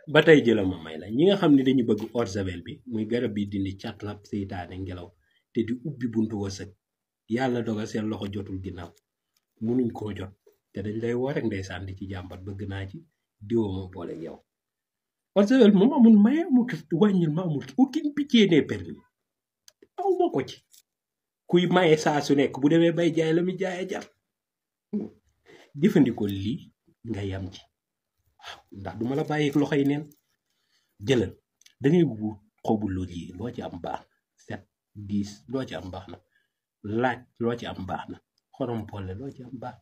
ba tey jëla ma may la ñi nga xam ne dañu bëgg eau de javel bi muy garab bi dindi cat rab seytaane ngelaw te di ubbi buntu wërsëg yàlla dogal seen loxo jotul ginnaaw munuñ koo jot te dañ lay woo rek ndeysaan di ci jàmbat bëgg naa ci diwoo ma boole yow eau de javel moom amul maye amul wàññil ma amul aucune pitié n'est permis aw ma ko ci kuy maye saa su nekk bu demee bay jaay la muy jaayee jar jëfandikoo lii nga yam ci ndax duma la bàyyi loxo yi neen jëlal da ngay wut xobu laurier loo ci am baax na 7 10 loo ci am baax na laaj loo ci am baax na xorom polle loo ci am baax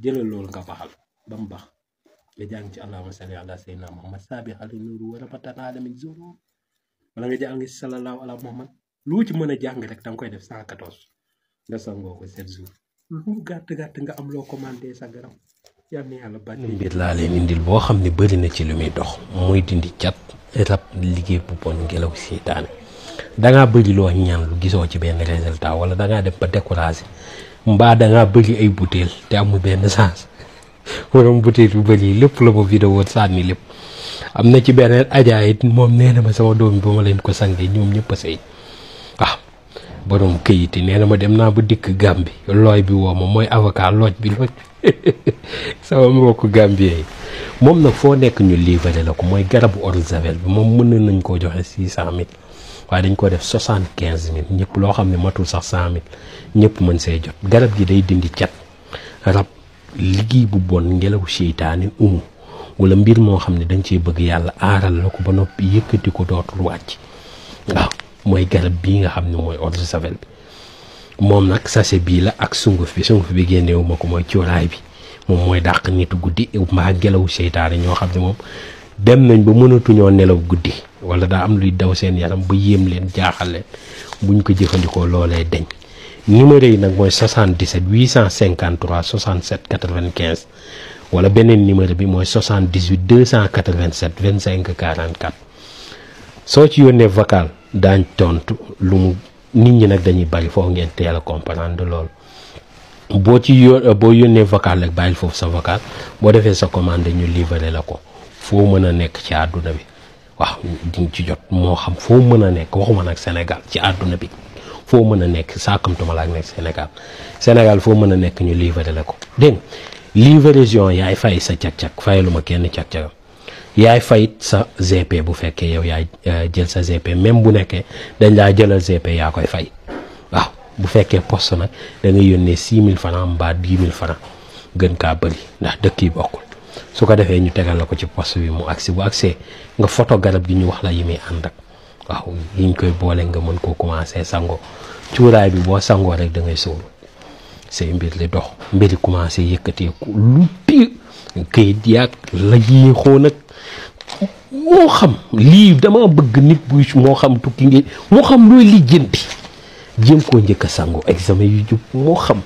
jëlal loolu nga baxal ba mu baax nga jàng ci allahumma salli ala sayyidina muhammad saabi ala nuru wa rabatan alamin zoro wala nga jàng ci sallallahu ala muhammad lu ci mën a jàng rek danga koy def 114 nga sangoo ko 7 jours lu gàtt nga am loo commandé sa garab yàlla bari mbir laa leen indil boo xam ne bëri na ci lu muy dox muy dindi cat rab liggéey bu bon ngelaw seytaane dangaa bëri loo ñaan lu gisoo ci benn résultat wala dangaa dem ba découragé mbaa dangaa bëri ay butéel te amul benn sens borom butéel yu bëri lépp la ma vidéo sànni lépp am na ci beneen aja it moom nee na ma sama doom bi ba ma leen ko sangee ñoom ñëpp a sëy waaw borom këyit yi nee na ma dem naa ba dikk Gàmbi looy bi woo ma mooy avocat looj bi sama mbokku Gambien yi moom nag foo nekk ñu livré la ko mooy garabu eau de javel bi moom mën nañ koo joxe 600 000 waaye dañ ko def 75 000 ñëpp loo xam ne matul sax 100 000 ñëpp mën see jot garab gi day dindi cat rab liggéey bu bon ngelaw seytaane wala mbir moo xam ne dañ cee bëgg yàlla aaral la ko ba noppi yëkkati ko dootul wàcc waaw mooy garab bii nga xam ne mooy eau de javel bi moom nag sachet bii la ak sunguf bi génneewu ma ko mooy cuuraay bi moom mooy dàq nitu guddi mbaa ngelaw seytaane ñoo xam ne moom dem nañ ba mënatuñoo nelaw guddi wala daa am luy daw seen yaram ba yéem leen jaaxal leen buñ ko jëfandikoo loolee deñ numéro yi nag mooy 77 853 67 95 wala beneen numéro bi mooy 78 287 25 44 soo ci yónnee vocal daañ tontu lu mu nit ñi nag dañuy bari foofu ngeen teel a comprendre loolu boo yónnee vocal rek bàyyil foofu sa vocal boo defee sa commande ñu livré la ko foo mën a nekk ci àdduna bi waaw di nga ci jot moo xam foo mën a nekk waxuma nag Sénégal ci àdduna bi foo mën a nekk saakamtuma la ak nekk Sénégal foo mën a nekk ñu livré la ko dégg nga livraison yaay fay sa cag-cag fayalu ma kenn cag-cagam yaay fayit sa GP bu fekkee yow yaay jël sa GP même bu nekkee dañ laa jëlal GP yaa koy fay waaw bu fekkee poste nag da ngay yónnee 6 000 francs mbaa 10 000 francs gën kaa bëri ndax dëkk yi bokkul su ko defee ñu tegal la ko ci poste bi mu agsi bu agsee nga photo garab gi ñu wax la yi muy ànd ak waaw yiñ koy boole nga mën koo commencé sangoo cuuraay bi boo sangoo rek da ngay sóoru say mbir li dox mbiri commencé yëkkateeku lu pire këyit yaag la yéexoo nag moo xam lii dama bëgg nit buy moo xam tukki ngi moo xam looy lijjanti jéem koo njëkk a sangu examen yu jub moo xam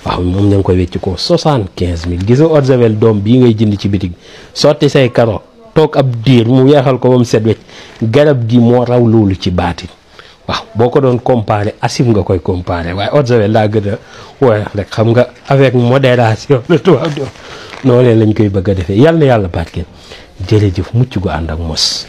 waaw moom ña ngi koy wecc ko 75 000 gis nga eau de javel doom bii ngay jënd ci bitig sotti say karo toog ab diir mu weexal ko ba mu set wecc garab gi moo raw loolu ci baatin waaw boo ko doon comparé asif nga koy comparé waaye eau de javel laa gën a woy rek xam nga avec modération la tubaab di noonu lañ koy bëgg a defee yàlla na yàlla barkeel jërëjëf mucc gu ànd ak mos